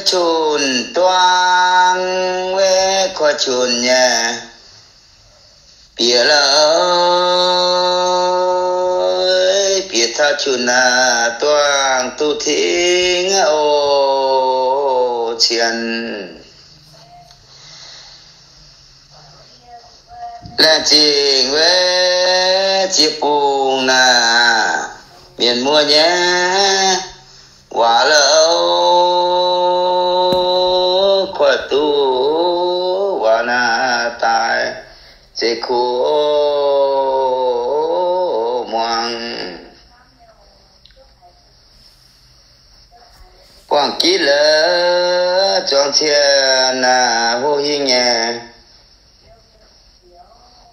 Cun-duang, weic korv cun nyei bieqc lorqc, bieqc taux cun naaic duangh duqv tingx oc cien. Laengz zingh weic ziex bung naaic, mienh muoz nyei waac lorqc, koiv duqv waac naaic daaih zeiz kuv muangx. Buangh gitv lorqc, zuangx cien naaic houh hingh nyei,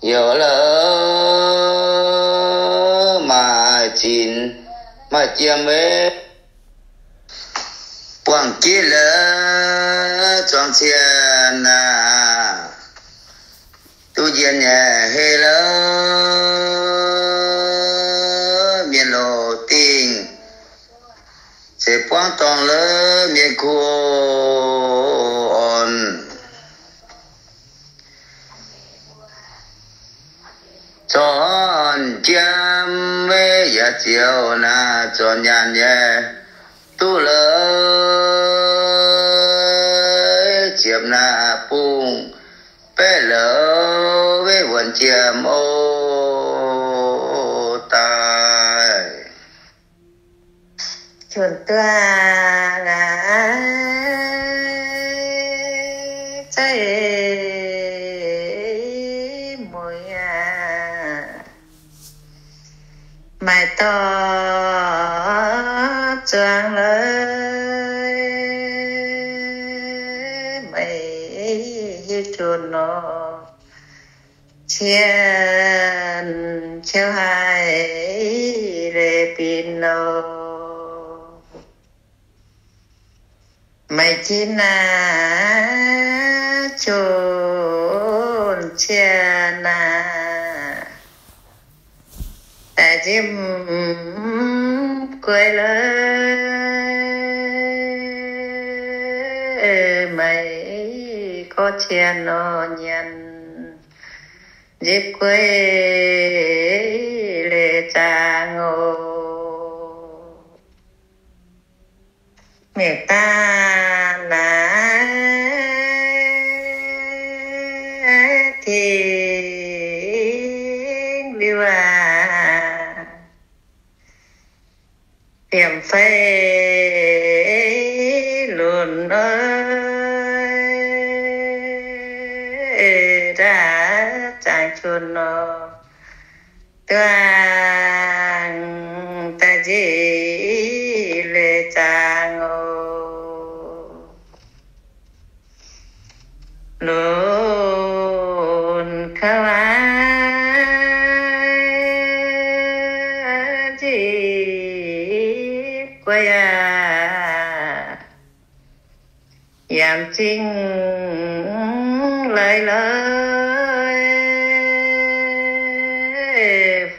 youc lorqc, maaih zinx maaih jiem weic. Buangh gitv lorqc, zuangx cien naaic duqv njien nyei heh lorqc, mienh loz dingh, se buangv dorngh lorqc, mienh kuv orn. Zornc jiem weic yaac ziouc naaic zornc nyaanh nyei duqv lorqc, ziepc naaic bung baeqv louz weic wuonc jiem oc daaih. Cun-duang aac, zeiv mueiz aac, maaih dorh zuangx lorqc, meih hiuv duqv nor, cien qiu haic leiz bin nor. Meih jiex naaic cun cien naaic, daaih nzipc guei lorqc, meih gorqv cien nor nyanc, nzipc guei leiz zaangc oc. Mienh daaih naaic tingx liuz aac, liemh fei lunx oc, daaih zaangc cun nor, duangh daaih nzipc leiz zaangc oc. Lunx kouv aac, nzipc guei aac, yaac m'zing leiz-leiz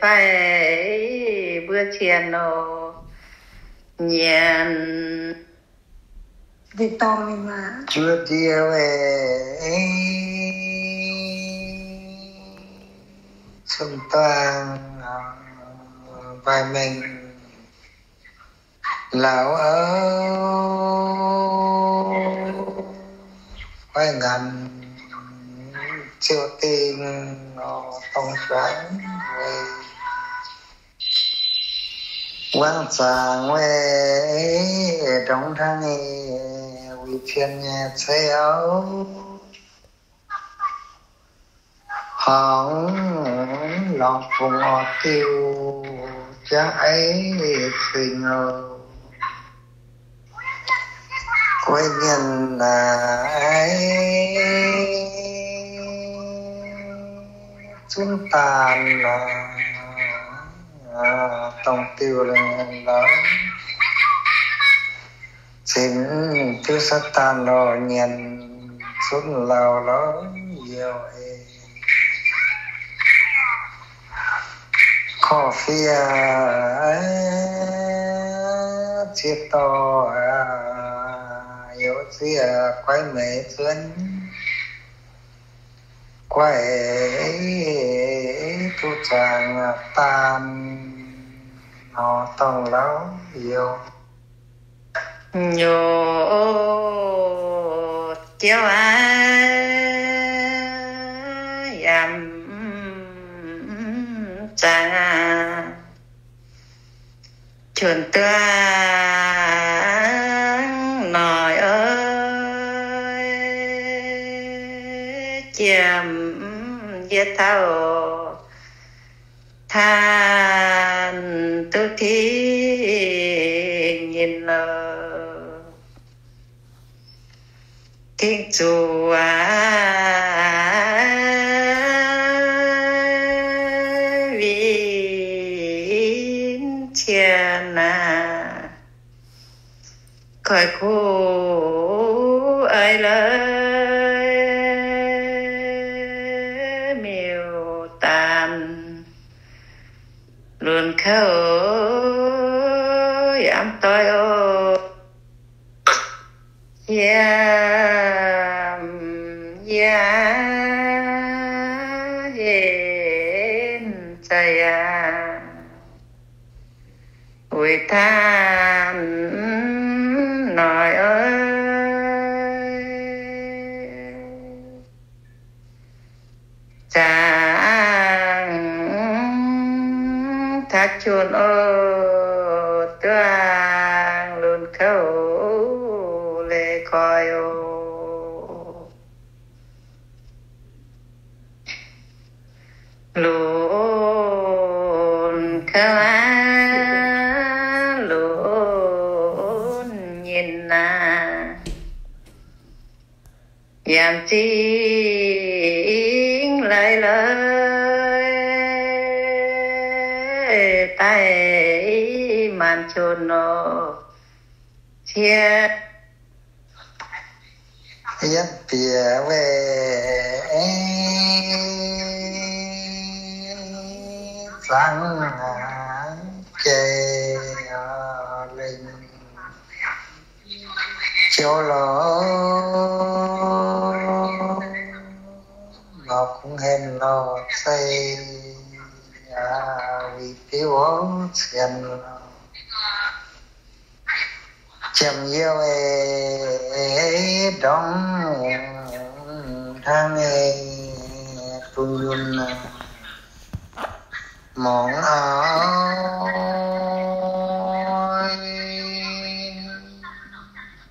fai mbuo cien nor nyanc. Zuov ndie weic cun-duang mbaih mengh lauz oc, guaiv nganc ziouc dingh nor dongh juangc weic wangv zaangc weic ndongc hnangv nyei, weic cien nyei ceix oc. Horngz lorngx fungx orv diuh jangv aiv fingx oc. Guei mienh naaic zunv daanh naaic, dongh diuh lorqc, cingx diuh saax daanh lorqc, nyanc zunv lauh lorqc, youh eix korv-fiev ziex dorh aac. youz zieqv guaiv meix zuonv, guaiv duqv zuangx daanh nor dorngh lauh youz. Youz jouv aac, yaac mv zaangc aac, qunx duqv noic oix jiem yie taux taanh duqv tingx nyinh lorqc. Tingx zuqc aac, win cien aac, koiv kuv ei lorqc, miuc-daanh lunx kouv yaac mv doix oc. Yiem yie henv za'eix aac, weic taanh noic oix zaangc taux qunx oc, duqv lunx kouv leiz koiv oc. Lunx kouv aac, lunx nyinh aac, yaac zingx leiz-leiz daaih maanc qunx nor, cie yietv bieqc weih zaangc jai lengh jouv lorqc, lorqc kungx henv lorqc zeiv aac, wih diuv cien lorqc. Jiem youh ei ndorngx hnangv ei bun yunh mungz auv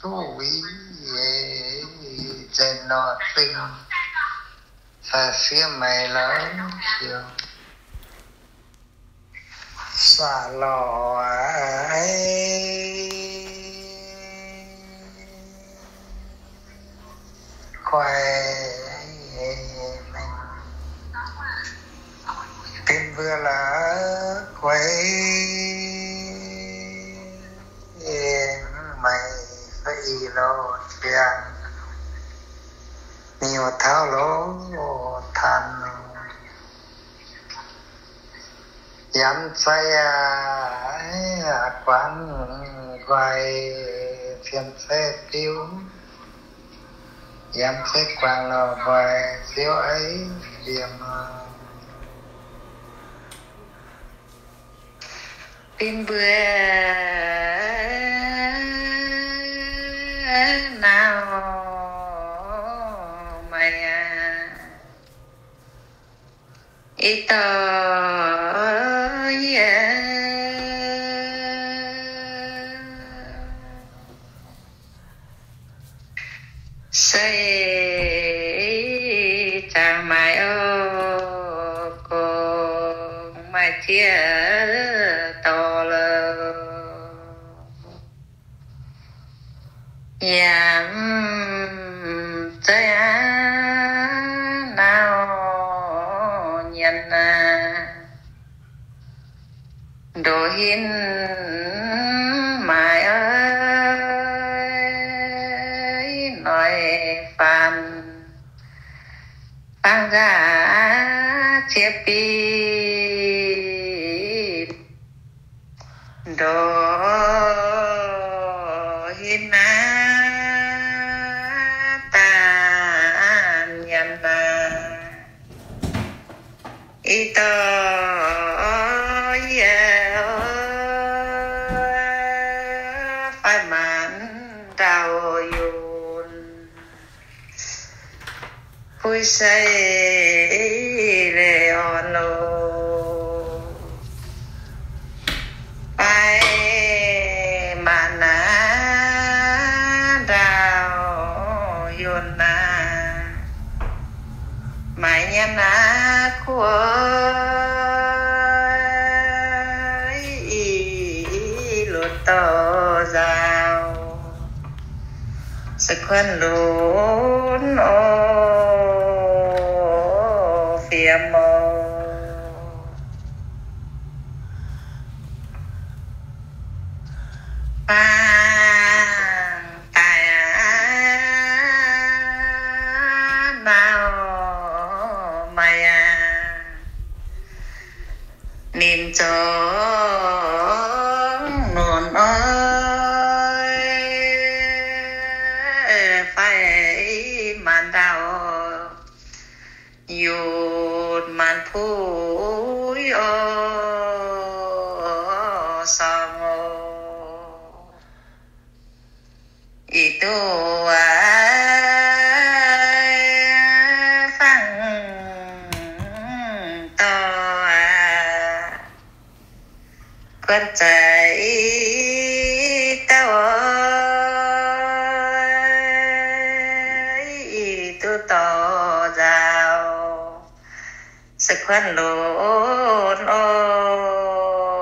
duqv wih ei nzengc nor zingh cai siev maiv lorqc siou. Saax lorqc aac, kuaix, benx mbuo la'guaih, maiv fai i loz ziangx, miuc taux loz taanh. Yaac mv zeiz aac, guangc nqoi cien-ceqv diuv. Yaac mv zeiz guangc lorh nqoi ziouv ei fiem. Bun mbuo nauc maiv aac, ih dorh yie se zaangc maaiz oc, gong maaih ziex dorh lorqc. Yaac mv zeiz aac, nauc nyienx aac, ndoqc hinv maaiz oix noic faanv, faanv nqaah ziex biv, ndoqc hinv naaiv i dorh yie fai maanc ndau yunh, puix sei leiz orn loh. Fai maanc naaiv ndau yunh naaiv, maaih nyanc naaiv kuv i luoqc dorh nzaaux, se kuonx lunx oc, fiem oc. Bang daaih aqv, nauv maaih aqv, ninh zorngv nunc oix fai maanc ndau yunh maanc puix oc, sorng oc. Ih duqv aac, fangx dorh aac, kuonx za'eix dauh oc. Ih duqv dorh nzaaux, se kuonx lunx oc,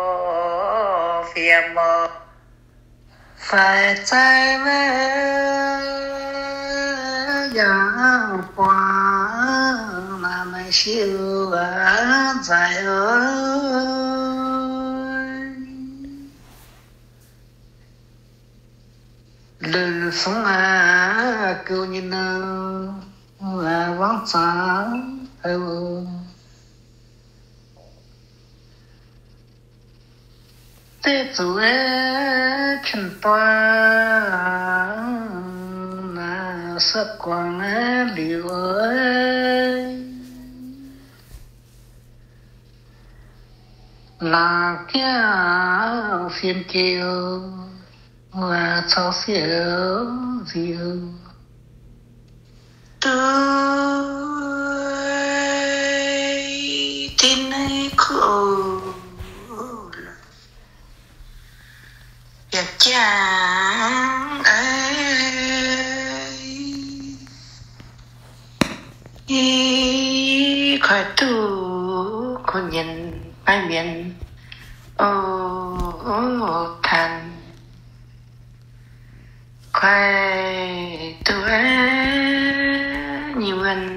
fiem oc. Faix zaih maiv yangh buangh, maaih siou nzaic oc. Lengc fungx aqv, gouv nyei nor, wangv zangx haic oc. Deix zuqc aeqv, qen-doiv naaic se guangc aeqv liuz, laangz jieqv fiem jiex, cau fiev nziux, duqv dinh naaiv kuv oc. Yaac jangx aqv, i koiv duqv kuv nyienz fai mienz oc, tanh koiv duqv nyei wuonh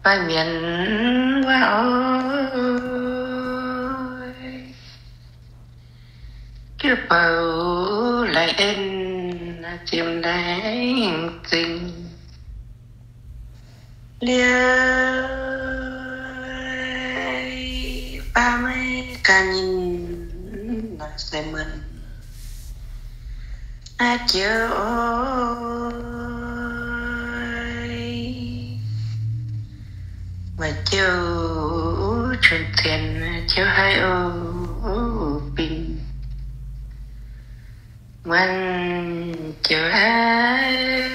fai mienz waac oc. Jiu-bouc laengz en, ziepc laengz zingh liuz, baav maiv ganh nyinh naaic se muonc naaiv joux oc. Maaih joux cun-cien joux haic oc, bingx muonc joux haic,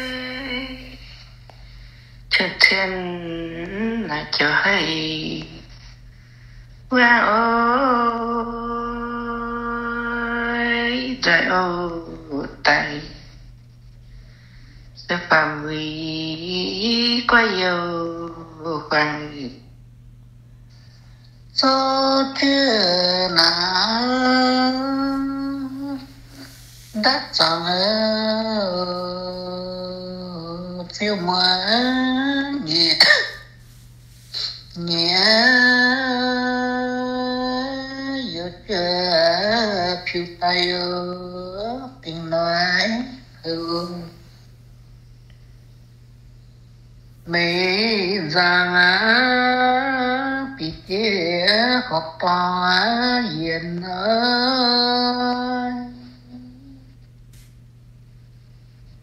cun-cien naaic joux haic. Waac oix nzaic oc daic, se faam-muic guaiv youh huaang, zorqv jienv naaic ndaatv zuangx, ziouv muoz nyei, nyei, youh jienv piu daaih youh bingx noic houc. Meix nzaangc aqv, bieqc jienv horqc dorngh aqv, yienx aqv.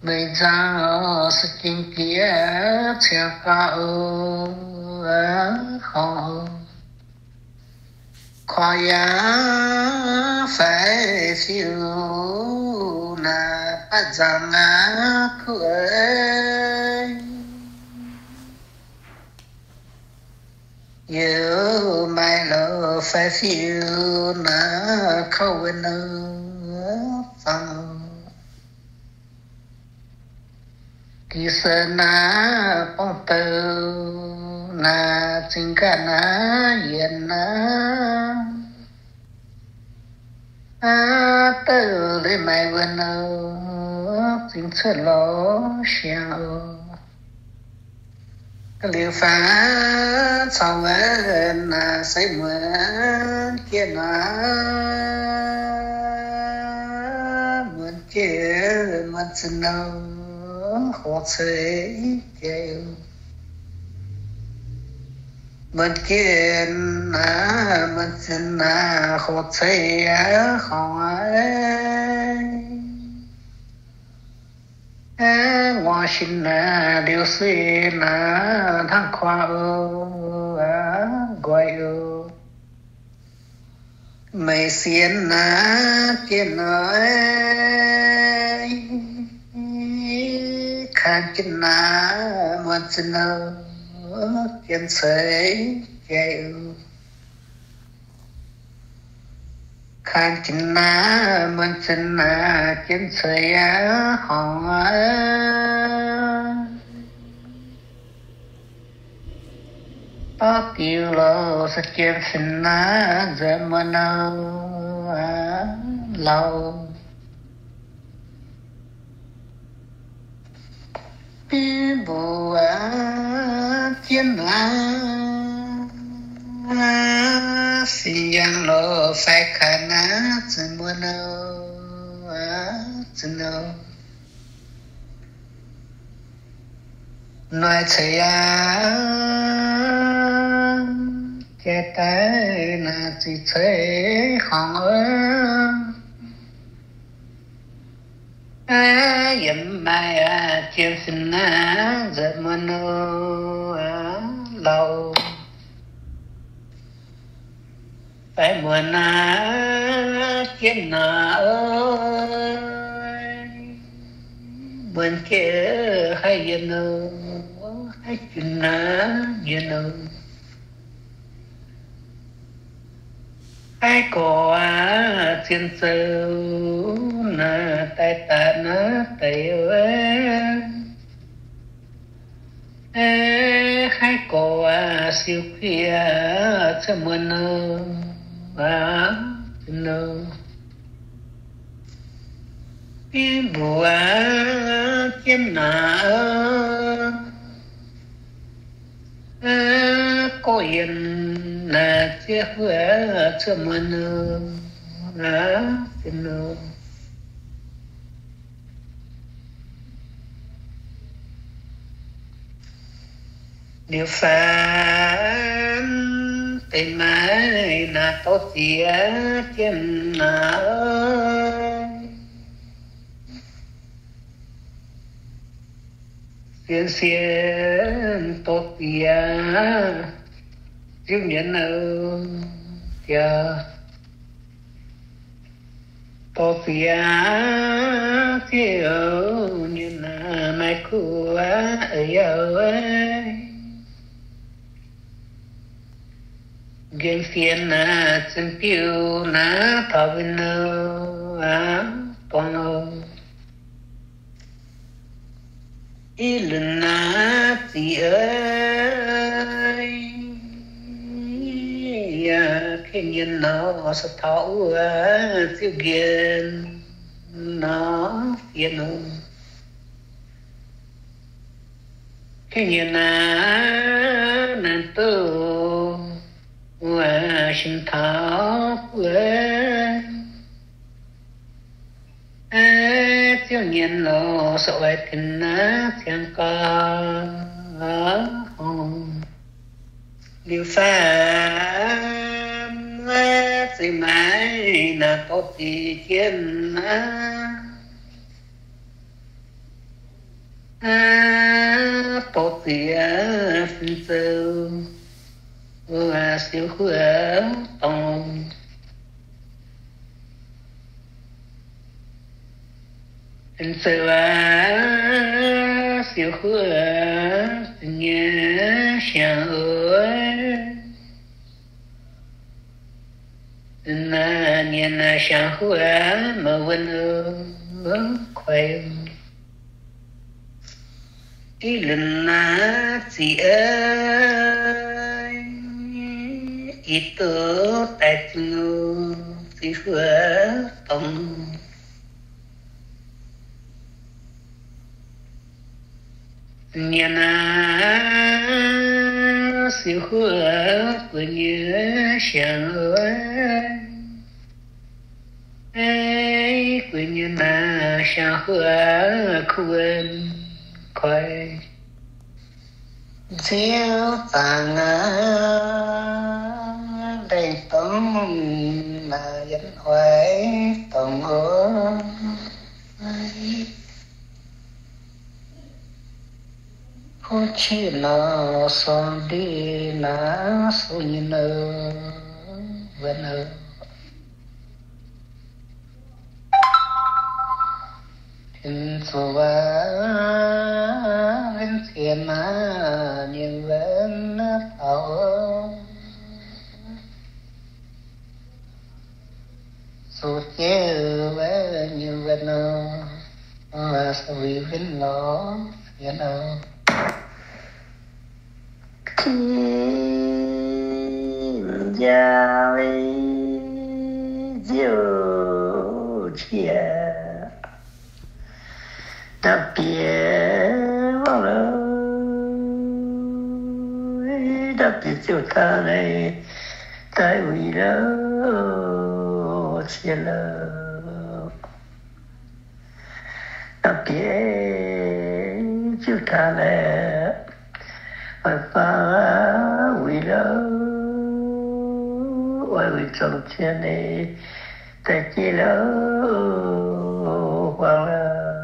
Meix nzaangc oc, se jingx jiex ciangx gaax oc. wuov horngh, korv yaac faix fiuv naaic, baac nzangc aqv kuv eix. Yie maaih lorz faix fiuv naaic, kouv wuov nor zangc. Gix se naaic borngv douc naaic, zingh gaax naaic yienx naaic, douc leiz maaih wuov nor, zingh cuotv lorz siang oc. Liuz faix caux wuov naaic, se muonz jiex naaic, muonz jiex muonz zinh nor, horpc ceix jiex. Muonz jiex naaic, muonz zinh naaic, horpc ceix horngh aqv. Nguaaz sin naaic, liuz se naaic, hnangv kuaang oc, nqoi oc. Meih sienx naaic jiex naaic, kang jienv naaic muonz zinh nor, jienv ceix jiex oc. Kang jienv naaic muonz zinh naaic, jienv ceix aqv horngh aqv. Dorv diuh lorz se jienv sin naaic, nzuonx muonz nor lauh. Mbuo jienv naaic, sin yangh lorz faix kaaix naaic, zinh muonz nor, zinh nor. Noic ceix yaac jai daaih naaic, zic ceix horngh oc. Yiem maaih jienv sin naaic, nzuonx muonz nor lauh. Faix muonz naaic, jienv naaic, muonz jiex haih yienh nor, haih junc naaic yienh nor. Haih gorx aac, zien zoux naaic, daaih daatc naaic deix oc. Haih gorx aac, siou kuiv cuotv muonz nor, aac, nor. Biv mbuox jienv naaic, gorx yienh naaic, ziex huoqv cuotv muonz nor, aac, nor. Liuz faix deix maaiz naaic, dorh ziex jienv naaic, sienx sienx dorh ziex ziouv nyei nouh jaax. Dorh ziex ziouv nyei naaic, maaih kuv eix yaac nqemh fienx naaic, zinh biuv naaic, taux wuov nouh aqv, dorngx oc. Ih lunx naaic zic eix, yaac kengh nyienh nor, se taux wuov ziouv nqemh nor, fienx nor. Kengh nyienh naaic, naaic duqv wuov sin taux wuov ziouv nyienh nor, se oix tin naaic ziangh gau. Liuz faix zeiv maaiz naaic, dorh ziex jienv naaic, dorh ziex fin zoux Siou huov dorngh, zoux siou huov nyei siang-oc. Naaiv nyanc siang-huov maiv wuonv, kuaix. Ih lunx naaiv ziqc aqv, ih duqv daaih zinh, siou huov dorngh. Nyanc naaiv siou huov gu'nyuoz siang-oc, gu'nyuoz naaiv siang-huov kuv wuonv kuaix. Ziouv zaangc aqv, lengh dorngx naaiv yiem oix dorngx oc. Kuv qiex nor sorng ndiev naaiv sou nyei nouh wuov nouh. Tin zoux waac, ven cien naaiv nyei ven naaiv taux zoux jeiv wuov nyei ven nor, sa wui ven lorz fien oc. Tin jaa, Ziouv qiex ndau bieqc mangc loh, ndau bieqc ziouc taux naaiv daaih wuic loh, ciex loh. Ndau bieqc ziouc taux naaiv, oix faang wuic loh, oix wuic zorng cien nyei daaih jiex loh, huaang loh.